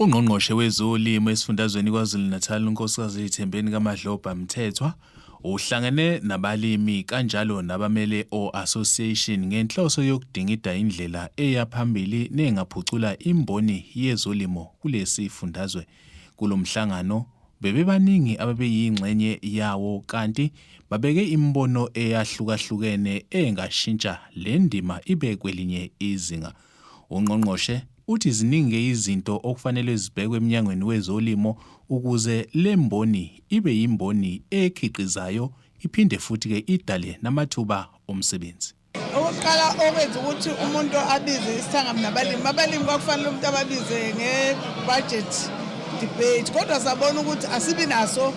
Ungqongqoshe wezolimo esifundazweni KwaZulu-Natal uNkosikazi Thembeni kaMadlopha Mthethwa uhlangene nabalimi kanjalo nabamele o-association ngenhloso yokudingida indlela eya phambili nengaphucula imboni yezolimo kulesi fundazwe. Kulo mhlangano bebebaningi ababeyingxenye yawo kanti babeke imibono eyahlukahlukene engashintsha le ndima ibe kwelinye izinga. Ungqongqoshe uthi ziningi izinto okufanele zibhekwe emnyangweni wezolimo ukuze le mboni ibe yimboni ekhiqizayo iphinde futhi-ke idale namathuba omsebenzi. Okokuqala okwenza ukuthi umuntu abize isithangami nabalimi, abalimi kwakufanele umuntu ababize nge-budget debate, kodwa sabona ukuthi asibi naso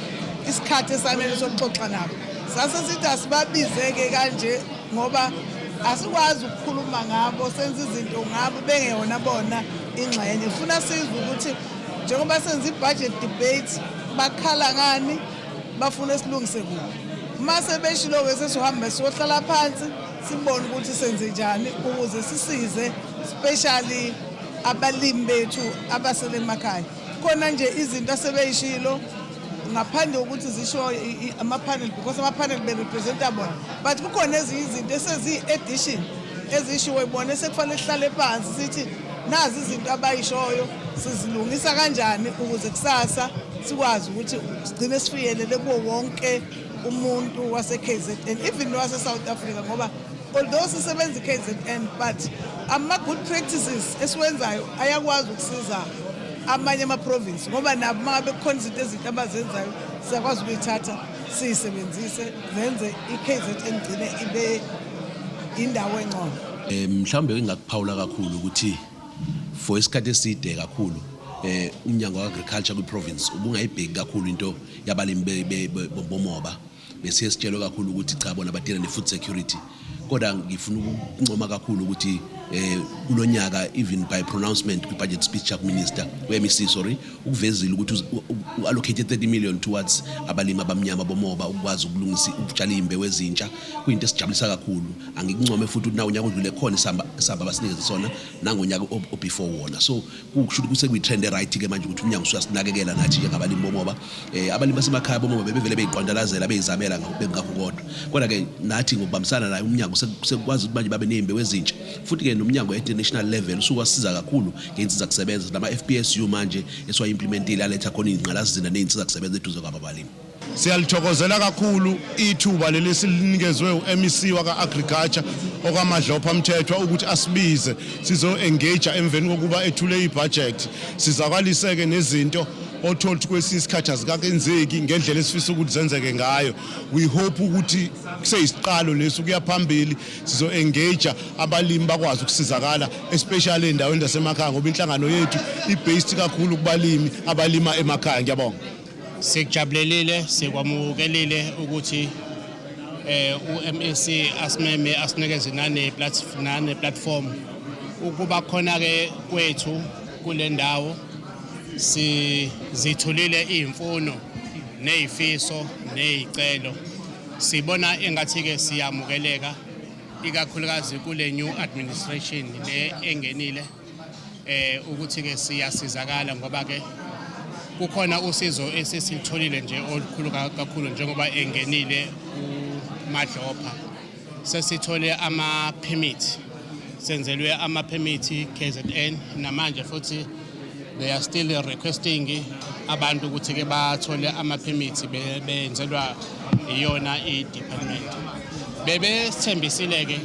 isikhathi esanele sokuxoxa nabo. Sase sithi asibabize-ke kanje ngoba asikwazi ukukhuluma ngabo, senze izinto ngabo bengeyona bona ingxenye. Funa sizwe ukuthi njengoba senza i-budget debate bakhala ngani, bafuna silungise kuphi. Uma sebeshilo-ke sesihambe siyohlala phansi sibone ukuthi senze njani ukuze sisize especially abalimi bethu abasele emakhaya. Khona nje izinto asebeyishilo ngaphandle kokuthi zisho ama-panel, because ama-panel be-representa bona, but kukhona ezinye izinto eseziyi-addition ezishiwo ibona esekufanele sihlale phansi sithi nazi izinto abayishoyo, sizilungisa kanjani ukuze kusasa sikwazi ukuthi sigcine sifinyelele kuwo wonke umuntu wase-KZN, even wase-South Africa, ngoba although sisebenza i-KZN, but ama-good practices esiwenzayo ayakwazi ukusiza amanye ama-province, ngoba nabo uma ngabe kukhona izinto ezinhle abazenzayo siyakwazi ukuyithatha siyisebenzise zenze i-KZN gcine ibe indawo engcono. Mhlawumbe engakuphawula kakhulu ukuthi for isikhathi eside kakhulu umnyango we-agriculture kwi-province ubungayibheki kakhulu into yabalimi bomoba. Besiye sitshelwe kakhulu ukuthi cha, bona badila ne-food security, kodwa ngifuna ukuncoma kakhulu ukuthi kulonyaka, even by pronouncement kwi-budget speech yaku-minister, we-MEC, sorry, ukuvezile ukuthi u-allocate 30 million towards abalimi abamnyama bomoba ukwazi ukulungisa, ukutshala iy'mbewu ezintsha. Kuyinto esijabulisa kakhulu. Angikuncome futhi ukuthi nawo unyaka odlule khona isamba abasinikeze sona nangonyaka o-before wona, so kusho ukuthi sekuyi-trend e-right-ke manje ukuthi umnyango usuyasinakekela nathi njengabalimi bomoba. Abalimi basemakhaya bomoba bebevele beyiqondalazela, beyizamela ngakho, kodwa-ke nathi ngokubambisana naye umnyango sekukwazi ukuthi manje babe ney'mbewu ezintsha. Futhi-ke nomnyango at the national level usukwasiza kakhulu ngey'nsiza kusebenza nama-FPSU manje esiwayi-implementile, aletha khona iy'ngqalasizinda ney'nsiza kusebenza eduze kwabo abalimi. Siyalithokozela kakhulu ithuba leli silinikezwe u-MEC waka-Agriculture okaMadlopha Mthethwa ukuthi asibize sizo-engage emveni kokuba ethule ibudget. Sizakwaliseke nezinto othola ukuthi kwesinye isikhathi azikakenzeki ngendlela esifisa ukuthi zenzeke ngayo. We hope ukuthi kuseyisiqalo lesi ukuya phambili sizo-engage abalimi bakwazi ukusizakala, especially ey'ndaweni zasemakhaya, ngoba inhlangano yethu i-based kakhulu kubalimi abalima emakhaya. Ngiyabonga. Sikujabulelile, sikwamukelile ukuthi uMEC asimeme, asinikeze nane platform ukuba khona ke kwethu kule ndawo. Sizithulile izimfuno nezifiso nezicelo, sibona engathi ke siyamukeleka, ikakhulukazi kule new administration le engenile, ukuthi ke siyasizakala, ngoba ke kukhona usizo esesitholile nje olukhulu kakhulu njengoba engenile uMadlopha. Sesithole ama-permit, senzelwe ama-permit KZN. Namanje futhi they are still requesting abantu ukuthi ke bathole ama-permit, benzelwa iyona i-department. Bebesithembisile ke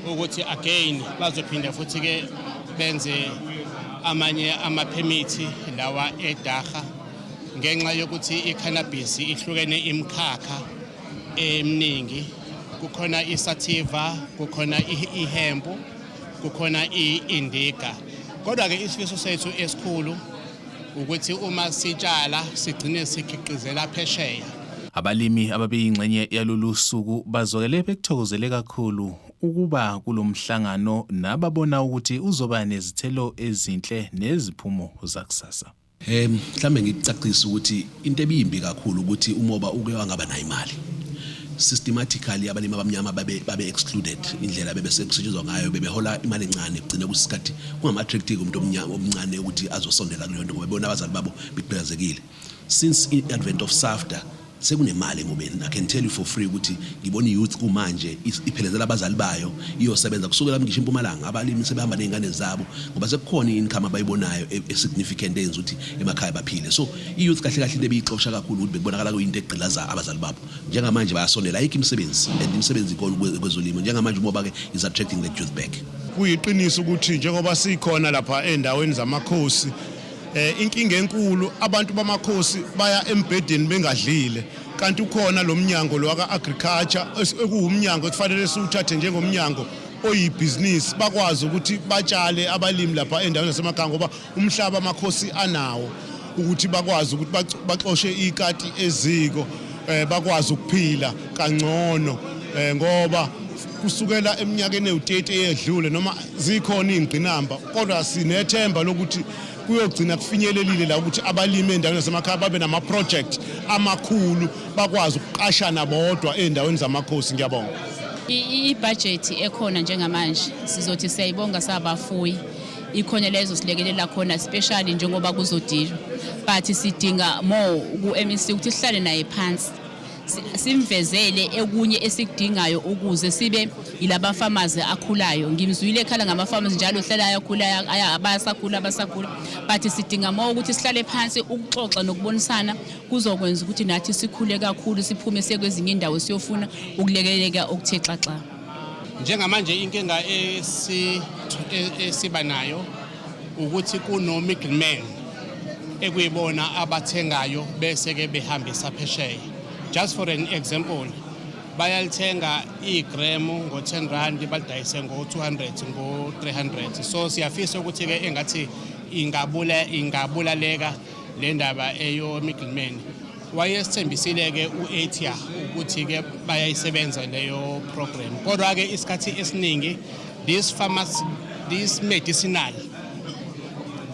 ukuthi again bazophinda futhi ke benze amanye ama-permit lawa edaha, ngenxa yokuthi i-cannabis ihlukene imikhakha eminingi. Kukhona i-sativa, kukhona i-hemp, kukhona i-indica. Kodwa ke isifiso sethu esikhulu ukuthi uma sitshala sigcine sikhiqizela phesheya. Abalimi ababeyingxenye yalolu suku bazwakele bekuthokozele kakhulu ukuba kulomhlangano nababona ukuthi uzoba nezithelo ezinhle neziphumo zakusasa. Mhlambe ngikucacise ukuthi into ebiyimbi kakhulu ukuthi umoba uke wangaba nayo imali. Systematically abalimi abamnyama babe excluded. Indlela bebesekusetshenzwa ngayo, bebehola imali encane, kugcina kusikhathi kungama-attractive umuntu omnyama omncane ukuthi azosondela kuleyo nto, ngoba bebona abazali babo begqilazekile. Since i-advent of SAFDA, sekunemali emobeni. I can tell you for free ukuthi ngibona i-youth kumanje iphelezela abazali bayo iyosebenza kusukela ngisho impumalanga. Abalimi sebehamba ney'ngane zabo ngoba sekukhona i-income abayibonayo e-significant eyenza ukuthi emakhaya baphile. So i-youth kahle kahle into ebiyixosha kakhulu ukuthi bekubonakala kuyinto egqilaza abazali babo. Njengamanje bayasondela. Ayikho imisebenzi and imisebenzi ikhona kwezolimo njengamanje. Umoba-ke is attracting the youth back. Kuyiqiniso ukuthi njengoba sikhona lapha endaweni zamakhosi, inkinga enkulu, abantu bamakhosi baya embhedeni bengadlile, kanti ukhona lo mnyango lo waka-agriculture ekuwumnyango ekufanele siwuthathe njengomnyango oyibhizinisi, bakwazi ukuthi batshale abalimi lapha endaweni zasemakhaya, ngoba umhlaba amakhosi anawo, ukuthi bakwazi ukuthi baxoshe ikati eziko, bakwazi ukuphila kangcono, ngoba kusukela eminyakeni ewu-30 eyedlule, noma zikhona iy'ngqinamba, kodwa sinethemba lokuthi kuyogcina kufinyelelile la ukuthi abalimi endaweni zasemakhaya babe nama-project amakhulu, bakwazi ukuqashana bodwa ey'ndaweni zamakhosi. Ngiyabonga. Ibhajethi ekhona njengamanje, sizothi siyayibonga sabafuyi, ikhona lezo silekelela khona, especially njengoba kuzodilwa, but sidinga more ku-MEC ukuthi sihlale naye phansi, simvezele ekunye esikudingayo ukuze sibe yilaba farmers akhulayo. Ngimzwile ekhala ngama-farmers njalo, hlala ayakhula, bayasakhula, abasakhula, but sidinga more ukuthi sihlale phansi. Ukuxoxa nokubonisana kuzokwenza ukuthi nathi sikhule kakhulu, siphume siye kwezinye indawo siyofuna ukulekeleleka okuthe xaxa. Njengamanje inkinga esiba nayo ukuthi kuno middleman ekuyibona abathengayo bese ke behambisa phesheya. Just for an example, bayalithenga igremu ngo-10 rand, balidayise ngo-200, ngo-300. So siyafisa ukuthi ke engathi ingabulaleka le ndaba eyo middleman. Wayesithembisile-ke u-ATIA ukuthi-ke bayayisebenza leyo program, kodwa-ke isikhathi esiningi this pharmacy, this medicinal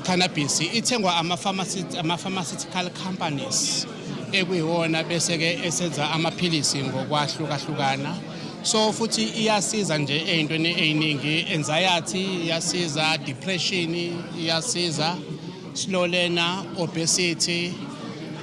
cannabis ithengwa ama-pharmaceutical companies ekuyiwona bese-ke esenza amaphilisi ngokwahlukahlukana. So futhi iyasiza nje ey'ntweni ey'ningi: anxiety iyasiza, depression iyasiza, slow learner, obesity,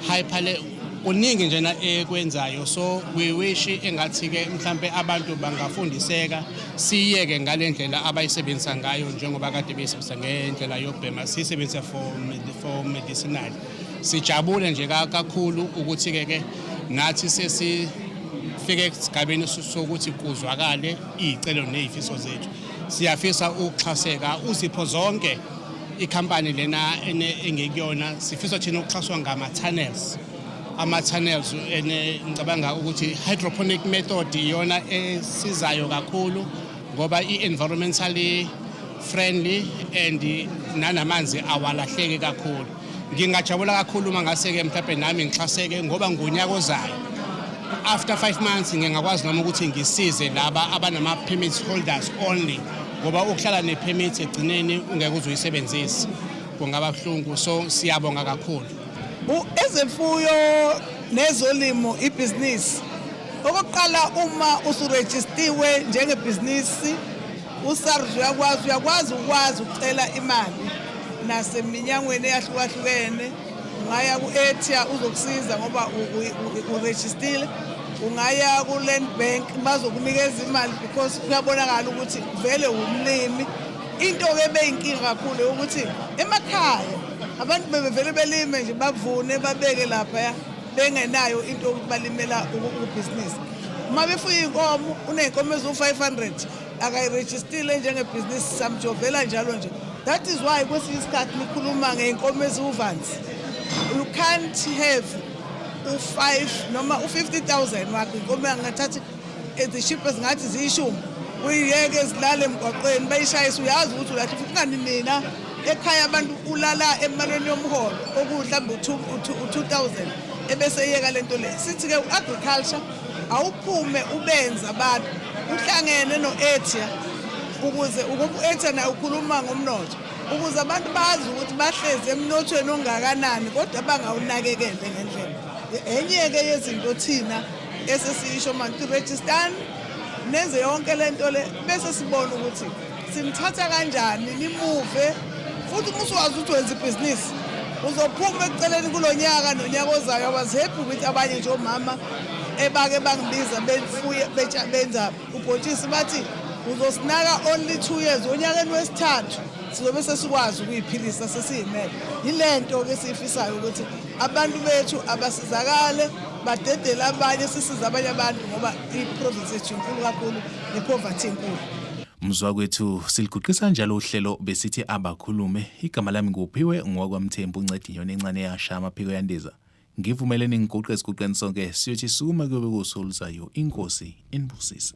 hyper, kuningi njena ekwenzayo. So we wish engathi-ke mhlampe abantu bangafundiseka, siyeke ngale ndlela abayisebenzisa ngayo, njengoba kade beyisebenzisa ngendlela yokubhema, siyisebenzise for medicinal. Sijabule nje kakhulu ukuthi-ke ke nathi sesifike esigabeni sokuthi kuzwakale iy'celo ney'fiso zethu. Siyafisa ukuxhaseka uzipho zonke ikhampani lena engekuyona. Sifisa thina ukuxhaswa ngama-tunnels, ama-tunnels ene ngicabanga ukuthi hydroponic method iyona esizayo kakhulu, ngoba i-environmentally friendly and nanamanzi awalahleki kakhulu. Ngingajabula kakhulu uma ngase-ke mhlawumbe nami ngixhaseke, ngoba ngonyaka ozayo after 5 months ngingakwazi nami ukuthi ngisize laba abanama-permit holders only, ngoba ukuhlala ne-permit egcineni ungeke uze uyisebenzise kungaba buhlungu. So siyabonga kakhulu. Ezemfuyo nezolimo ibhizinisi. Okokuqala, uma usurejistiwe njengebhizinisi, uSARS uyakwazi ukwazi ukucela imali naseminyangweni eyahlukahlukene. Ungaya ku-EDTEA, uzokusiza ngoba urejistile. Ungaya ku-Land Bank, bazokunikeza imali because kuyabonakala ukuthi vele umlimi. Into-ke ebeyinkinga kakhulu ukuthi emakhaya abantu bebevele belime nje, bavune, babeke laphaya, bengenayo into yokuthi balimela ubhizinisi. Uma befuye iy'nkomo, uney'nkomo eziwu-500, akayirejistile njengebhizinisi, samjovela njalo nje. That is why kwesinye isikhathi nikhuluma ngey'nkomo eziwuvanzi. You can't have u-5 noma u-50 000 wakho, inkomo angathathi the cheapest, ngathi ziyishumi, uyiyeke zilale emgwaqweni, bayishayise, uyazi ukuthi ulahle futhi. Kungani nina ekhaya abantu ulala emalweni yomholo okuhlawumbe u-2000, ebese iyeka lento le. Sithi-ke u-agriculture awuphume ubenze abantu uhlangene no-EDTEA, ukuze ukuba u-EDTEA naye ukhuluma ngomnotho, ukuze abantu bazi ukuthi bahlezi emnothweni ongakanani kodwa bangawunakekele ngendlela. Enye-ke yezinto thina Esesiyisho manje, registani, nenze yonke lento le, bese sibona ukuthi sinithatha kanjani, nimuve futhi. Uma usuwazi ukuthi wenza ibhizinisi, uzophuma ekuceleni kulo nyaka nonyaka ozayo. I was happy ukuthi abanye nje omama ebake bangibiza befuye, benza ubhontshisi, bathi uzosinaka only 2 years, onyakeni wesithathu sizobe sesikwazi ukuyiphilisa, sesiyimele. Yile nto-ke siyifisayo, ukuthi abantu bethu abasizakale, badedele abanye, sisize abanye abantu, ngoba i-province yethu inkulu kakhulu, ne-poverty inkulu. Mzwa kwethu, siliguqisa njalo uhlelo besithi abakhulume. Igama lami nguphiwe ngowakwaMthembu, uncedi inyoni encane yasha amaphiko yandiza. Ngivumeleni ngiguqe esiguqeni sonke, siyothi sukuma kuyobe kuwusuku oluzayo. Inkosi inibusise.